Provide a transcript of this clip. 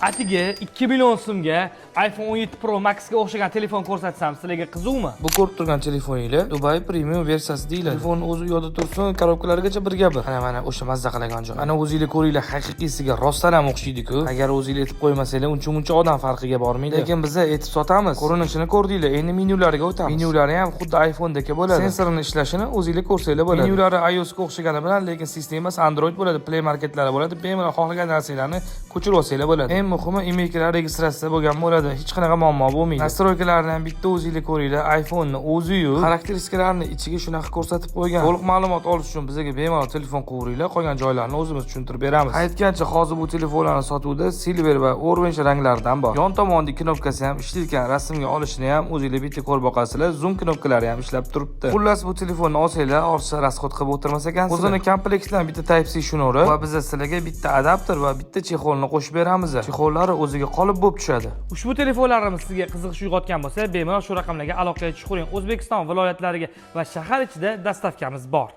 Atigi 2 million so'mga iPhone 17 Pro Maxga o'xshagan telefon ko'rsatsam, sizlarga qiziqmi? Bu ko'rib turgan telefoninglar Dubai Premium versiyasi deyiladi. Telefon o'zi u yoqda tursin, korobkalarigacha birga bir. Mana, mana o'sha mazza qilgan joy. Mana, o'zinglar ko'ringlar, haqiqiysiga rostdan ham o'xshaydi-ku. Agar o'zinglar etib qo'ymasanglar, uncha muncha odam farqiga bormaydi. Lekin biza etib sotamiz. Ko'rinishini ko'rdinglar, endi menyulariga o'tamiz. Menyulari ham xuddi iPhone'dagi bo'ladi. Sensorini ishlashini o'zinglar ko'rsanglar bo'ladi. Menyulari iOS ga o'xshagani bilan, lekin sistemasi Android bo'ladi, Play Marketlari bo'ladi. Bemalol xohlagan narsanglarni ko'chirib olsanglar bo'ladi. Eng muhimi, IMEIlar registratsiya bo'lgan bo'ladi. Hech qanaqa muammo bo'lmaydi. Настройка larini ham bitta o'zinglar ko'ringlar. iPhone'ni o'zi-yu xarakteristikalarni ichiga shunaqa ko'rsatib qo'ygan. To'liq ma'lumot olish uchun bizga bemalol telefon qilaveringlar. Qolgan joylarni o'zimiz tushuntirib beramiz. Aytgancha, hozir bu telefonlarni sotuvda silver va orange ranglaridan bor. Yon tomondagi knopkasi ham ishlayotgan, rasmga olishni ham o'zinglar bitta ko'rib boqasizlar. Zoom knopkalari ham ishlab turibdi. Xullas, bu telefonni olsanglar, ortiqcha расход qilib o'tirmas ekansizlar. O'zini komplektdan bitta Type C shnuri va biz sizlarga bitta adapter va bitta чехол ni qo'shib beramiz. Чехол lari o'ziga qolib bo'lib tushadi. Ushbu telefonlarimiz sizga qiziqish uyg'otgan bo'lsa, bemalol shu raqamlarga aloqaga chiqavering. O'zbekiston viloyatlariga va shahar ichida доставка miz bor.